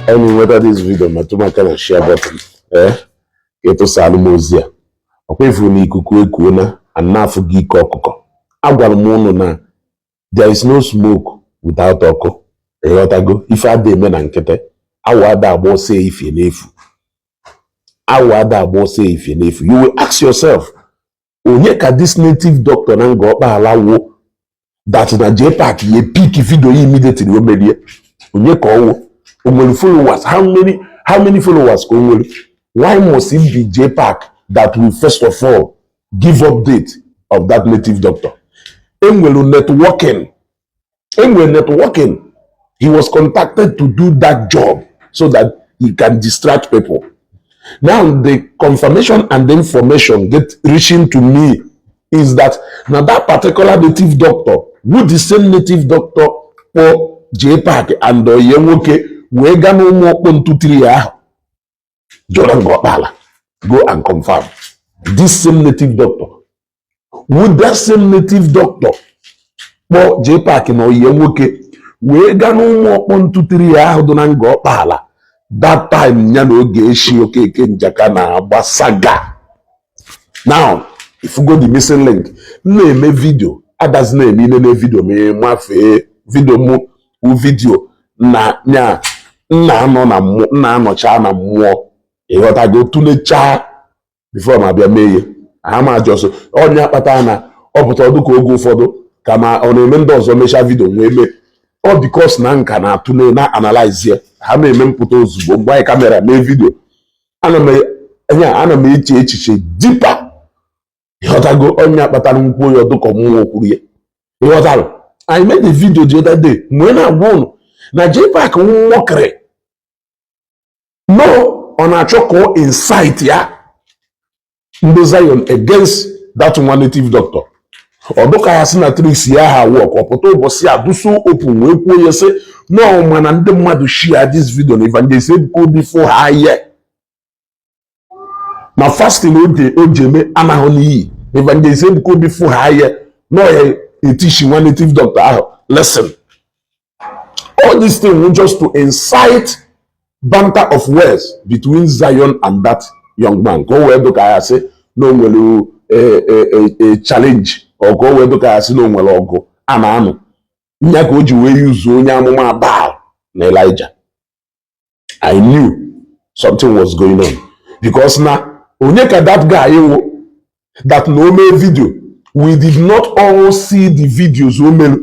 Enyi, nweta this video, metụ m aka na share button, ka ịtụsalụ m ozi a. Ọkwa ifuru na ikuku ekuona ana-afụ gị ike ọkụkọ. Agwara m ụnụ na there is no smoke without ọkụ. Ịghọtago? Ife ada eme na nkịtị, awụ ada agba ọsọ efie n'efu, awụ ada agba ọsọ efie n'efu. You will ask yourself, onye ka this native doctor na Ngor Okpala wụ that na JPAC ye pick video ya immediately o merie? Onye ka ọ wụ? O nwere followers? How many followers ka o nwere? Why must it be JPAC that will first of all give update of that native doctor? Enwere networking, enwere networking. He was contacted to do that job so that he can distract people. Now, the confirmation and the information get reaching to me is that now that particular native doctor, who the same native doctor kpọ JPAC and oye nwoke wee gaa n'ụmụ ọkpọ ntụtiri ya ahụ jụrụ Ngor Okpala, go and confirm, this same native doctor, would that same native doctor kpọ JPAC na oye nwoke wee gaa n'ụmụ ọkpọ ntụtiri ya ahụ dị na Ngor Okpala that time ya na Ogechi Okeke Njaka na-agba saga? Now, if you go the missing link, m na-eme video adazi na-eme inene video ma ị mafee video mụ wụ video na nya nna anọ na mmụọ, nna anọcha na mmụọ. Ịghọtago? Tụlechaa before ma bịa mee ihe ha ma jọsọ ọnya kpatara na ọ pụta ọdụ ka oge ụfọdụ ka ma ọ na-eme ndị ọzọ mechaa video nwee mee ọ, because na nka na-atụle na analyze ya. Ha na-eme mpụta ozugbo mgbe anyị camera mee video, ana m eche echiche deeper. Ịghọtago? Ọnya kpatara nkwuo ya ọdụka mmụọ kwuru ya. Ịghọtara? I made a video the other day mgbe na-agwa ụnụ na JPAC nwọkịrị no, ọ na-achọ ka ọ incite ya ndị Zion against that one native doctor. Ọ dụka ya sị na tricks ya ha work. Ọ pụta ụbọchị a duso open wee kwuo ya sị no, mana ndị mmadụ share this video na Evangelist Ebuka Obi fụ ha ye na fasting oge o ji eme anaghị n'iyi. Evangelist Ebuka Obi fụ ha ye na ya etishi nwa native doctor ahụ lesson. All this thing was just to incite banter of words between Zion and that young man, ka o wee dụka ya sị na o nwere a challenge, ọ ka o wee dụka ya sị na o nwere ọgụ a na-anụ nya, ka o ji wee yuzuo onye amụma Baal na Elijah. I knew something was going on because na onye ka that guy wụ that na o mee video? We did not all see the videos o mere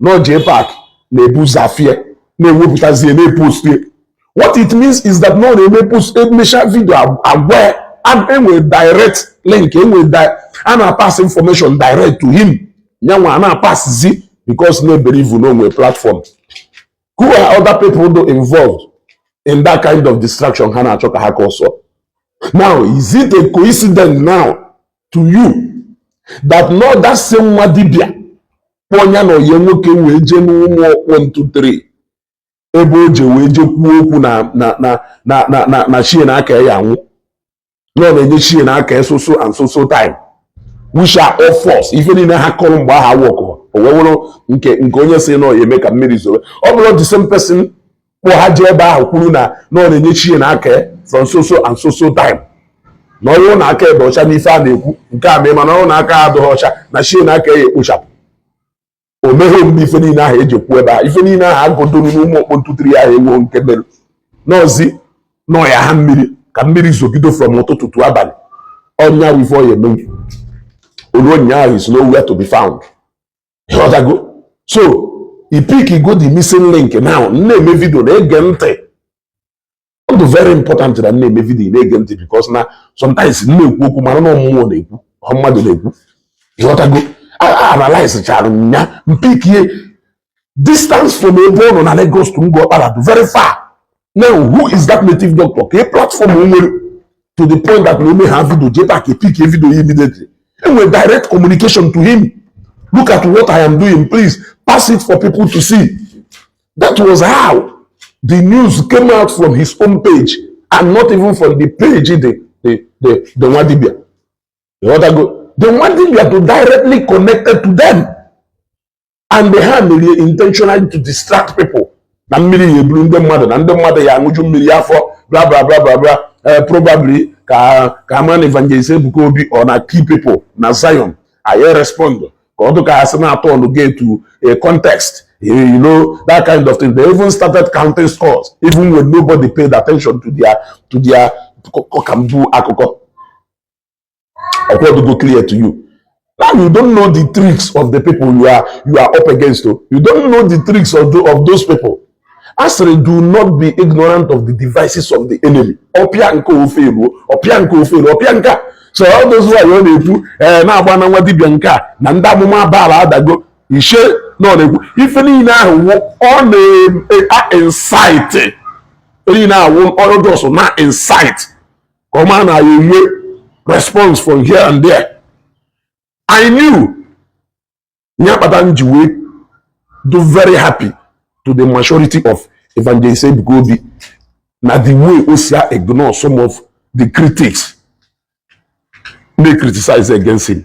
na JPAC na-ebu zafie na-ewepụtazie na-epostie. What it means is that na ọ na-eme post, emecha video, agwa ya, enwere direct link, enwere a na-pass information direct to him, nyanwa a na-pass zi because na-ebelieve na onwe platform. Who are other people do involved in that kind of distraction ha na-achọ ka ha ka ọsọ? Now, is it a coincidence now to you that not that same nwa dibịa kpọnya na oye nwoke wee jee n'ụmụ ọkpọ ntụtụrụ ebe o je wee je kwuo okwu na chie na aka ya anwụ, na ọ na-enye chie na aka so so and so so time, which are all false? Ife niile ha kọrọ mgbe aha wọkụ, o wee wụrụ nke onye si na ọ ya eme ka mmiri zobe. Ọ bụrụ the same person kpọ ha jee ebe ahụ kwuru na ọ na-enye chie na aka from so so and so so time, na ọrụ na aka ebe ọcha n'ife a na-ekwu nke a mee, mana ọrụ na aka adịghị ọcha na chie na aka ya ekpochapụ. O meghe omume ife niile ahụ eji ekwu ebe ahụ, ife niile ahụ agụdoro n'ụmụ okpo ntụtụrụ ya ahụ enweghị nke mere n'ọzi n'ọya ha mmiri ka mmiri zogido from ụtụtụ to abalị. Ọnya bụ ife ọ ya emenwu olu ụnyaahụ is nowhere to be found. Ịghọtago? So i pick go the missing link. Now, m na-eme video, na-ege ntị. Ọ dị very important na m na-eme video, na-ege ntị, because na sometimes m na-ekwu okwu mara na mmụọ na-ekwu, ọ mmadụ na-ekwu. Ịghọtago? Analyze chara nya mpikie distance from ebe ọ nọ na Lagos to Ngor Okpala dị very far. Now, who is that native doctor? Ka platform o nwere to the point that na ome ha video, JPAC pick a video immediately? Enwere direct communication to him: "Look at what I am doing, please pass it for people to see." That was how the news came out, from his own page and not even from the page the Nwadibia. Ịghọtago? The Nwadibia to directly connected to them, and they have made intentionally to distract people. Na mmiri ya eburu ndị mmadụ, na ndị mmadụ ya aṅụju mmiri afọ, bla bla bla bla bla. Probably ka ama na Evangelist Ebuka Obi ọ na key people na Zion anyị respond ka ọ dụka asị na-atọ ọnụ get to a context, you know that kind of thing. They even started counting scores even when nobody paid attention to their kọkambu akụkọ. Ọkwadogo clear to you now. You don't know the tricks of the people you are up against. Oh, you don't know the tricks of those people. Asịrị, do not be ignorant of the devices of the enemy. Ọpịa nke ofe eruo, ọpịa nke ofe eruo, ọpịa nke a. So all those why ọ na-ekwu ee na-agba na nwa dibịa nke a na ndị amụma baala adago ishe na ọ na-ekwu ife niile ahụ wụ ọ na-incite niile ahụ ọjọọ na incite ka ọ maa na ya enwe response from here and there. I knew ya kpata m ji wee do very happy to the maturity of Evangelist Ebuka Obi na the way o si ignore some of the critics na-criticize against him.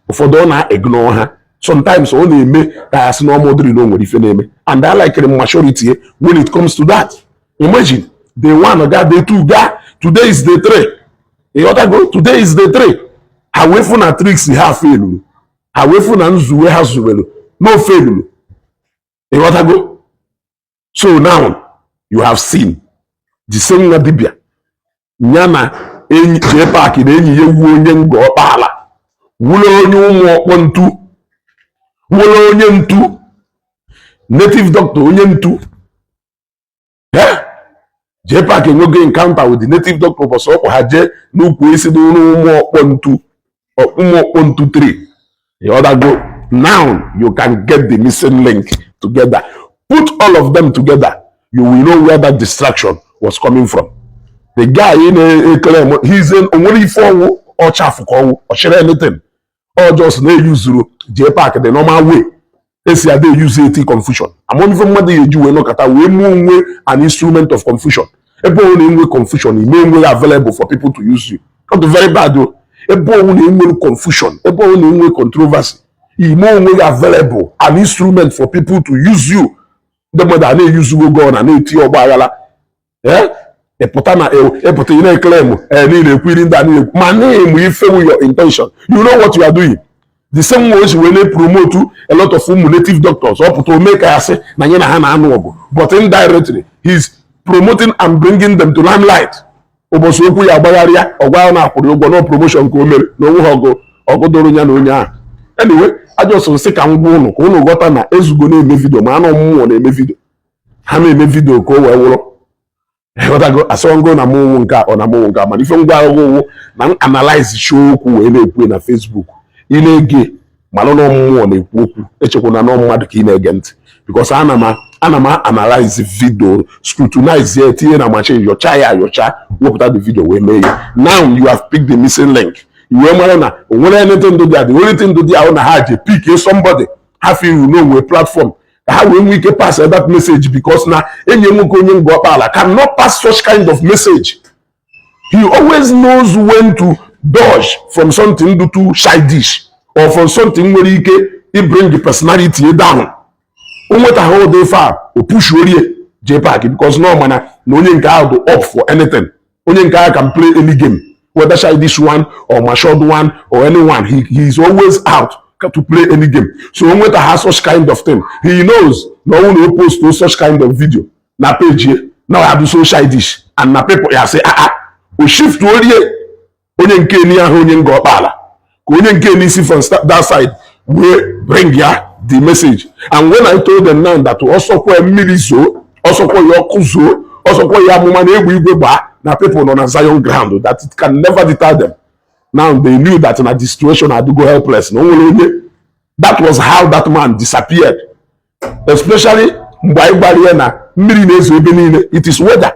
Ụfọdụ ọ na-ignore ha. Sometimes ọ na-eme ka ya sị na ọmụdịrị na o nwere ife na-eme, and I like the maturity when it comes to that. Imagine, day one ga, day two ga, today is day three. Ịghọtago? Today is day three. Ha wee fụ na tricks ha failuru, ha wee fụ na nzuwe ha zuwelu na o failuru. Ịghọtago? So now you have seen the same nwa dibịa ya na enyi jee paakị na enyi ya wu onye Ngọ Ọkpaala, wụrụ onye ụmụ ọkpọ ntu, wụrụ onye ntu, native doctor, onye ntu. Jee paakị enwego encounter with the native doctor ụbọchị ọkpọ ha jee n'ukwu isi n'ụlọ ụmụ ọkpọ ntu, ụmụ ọkpọ ntu 3. Ịghọtago? Now you can get the missing link together. Put all of them together, you will know where that distraction was coming from. The guy na-ekele m, he's in onwere ife ọnwụ ọchafụ ka ọnwụ ọchịrị anything. Ọ just na-eyuzuru jee park the normal way esi ada eyuzu eti confusion. Amamife mmadụ ya eji wee nọkọta wee mụọ onwe an instrument of confusion. Ebe ọ na-enwe confusion, ime enweghị available for people to use you. Not very bad o. Ebe ọ na-enwe confusion, ebe ọ na-enwe controversy, ime onwe available an instrument for people to use you. Ndị mmadụ a na-eyuzugo gị na na-eti ọgba aghara. Ee, ịpụta na ịpụta, ị na-ekele m ee niile ekwiri ndị a niile ma na-emu ife with your intention. You know what you are doing. The same way o si wee na-promote a lot of ụmụ native doctors, ọ pụta ome ka ya sị na nye na ha na-anụ ọgụ, but indirectly he's promoting and bringing them to limelight. Ụbọchị okwu ya agbagharịa, ọgwa ahụ na-akwụrụ ụgwọ no promotion ka o mere na onwe ha ọgụ ọgụ doro ya na onye ahụ. Anyway, ajọsọ nsị ka m gwa ụnụ ka ụnụ ghọta na ezugo na-eme video ma anụ mmụọ na-eme video ha na-eme video ka o wee wụrụ. Ịghọtago? Asọngo na mụnwụ nke a ọ na mụnwụ nke a, mana ife ngwa agụgụ wụ na m analyze show okwu wee na-ekwu na Facebook. Ị na-ege malụ na mmụọ na-ekwu okwu, echekwana na mmadụ ka ị na-ege ntị, because ana m analyze video, scrutinize ya, tinye na machine, yọcha ya ayọcha, wepụta the video wee mee ya. Now you have picked the missing link. I wee mara na o nwere anything dị there. The only thing dị ahụ na ha ji pick somebody ha feel you know nwee platform ka ha wee nwee ike pass that message, because na enyi nwoke onye Ngọ Ọkpaala cannot pass such kind of message. He always knows when to dodge from something do too childish or from something nwere ike i bring the personality down. O nwetaghị ụdị ife a, o pushuorie jee park, because no mana na onye nke ahụ dị up for anything. Onye nke ahụ can play any game, whether childish one or matured one or anyone. He is always out to play any game. So o nweta ha such kind of thing, he knows na ọnwụ na o post such kind of video na page ye na ya bụ so childish and na people ya say, "Ah ah." O shift orie onye nke ni ahụ, onye Ngọ Ọkpaala, ka onye nke n'isi from that side wee bring ya the message. And when I told them now that ọsọkwa mmiri zoo, ọsọkwa ya ọkụ zoo, ọsọkwa ya amụma na egbe igwe gbaa, na people nọ na Zion ground, that it can never deter them. Now they knew that na the situation adịgo helpless na o nwere onye. That was how that man disappeared, especially mgbe anyị gwara ya na mmiri na-ezo ebe niile. It is weather,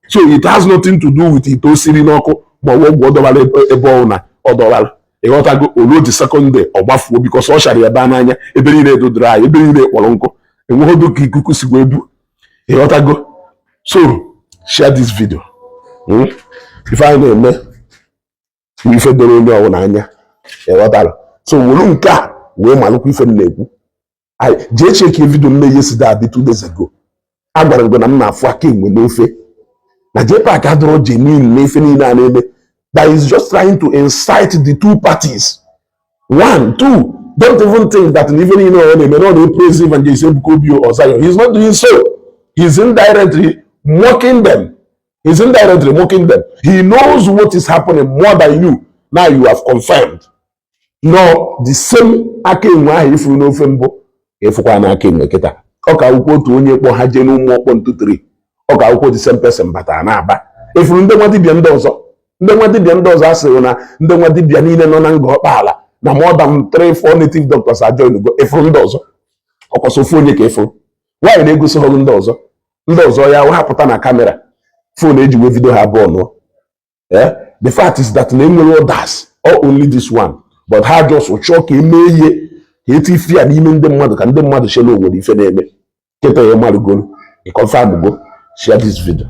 so it has nothing to do with ite o siri n'ọkụ ma ọ bụ ọgwụ ọ dọbara ebe ọ na ọ dọbara. Ịghọtago? Oluo the second day, ọ gbafuo, because ọ chara ebe a n'anya, ebe niile edodoro anyị, ebe niile kpọrọ nkụ, enweghị ka ikuku si wee bu. Ịghọtago? So share this video. Ife anyị na-eme bụ ife doro onye ọbụla anya. Ịghọtara? So wuru nke a wee malụkwa ife m na-ekwu. Jee check video m mee yesterday abi 2 days ago. Agwara m gị na m na-afụ aka enwe n'ofe, na JPAC adịrọ genuine n'ife niile a na-eme, that is just trying to incite the two parties. One, two, don't even think that ife niile ọ na-eme na ọ na-epraise Evangelist Ebuka Obi or Zion. He's not doing so. He's indirectly mocking them. He's indirectly mocking them. He knows what is happening more than you. Now you have confirmed. No, the same aka enwe ahụ ifuru n'ofe mbụ ka ịfụkwa n'aka enwe kịta. Ọ ka akwụkwọ otu onye kpọ ha jee n'ụmụ ọkpọ ntụtụri. Ọ ka akwụkwọ the same person batara na-aba efuru ndị nwa dibịa ndị ọzọ. Ndị nwa dibịa ndị ọzọ asịrị na ndị nwa dibịa niile nọ na nga ọkpaala na more than three, four native doctors ajoin go. Efuru ndị ọzọ, ọkwọsọ ofu onye ka efuru. Nwaanyị na-egosi ha ndị ọzọ, ndị ọzọ ya hapụta na camera phone eji wee video ha abụọ nụọ. Eh, the fact is that na enwere others or only this one, but ha just chọọ ka emee ihe ka eti ife ya n'ime ndị mmadụ, ka ndị mmadụ chela onwere ife na-eme. Kịta ya marụgoro, ị confirm go. Share this video.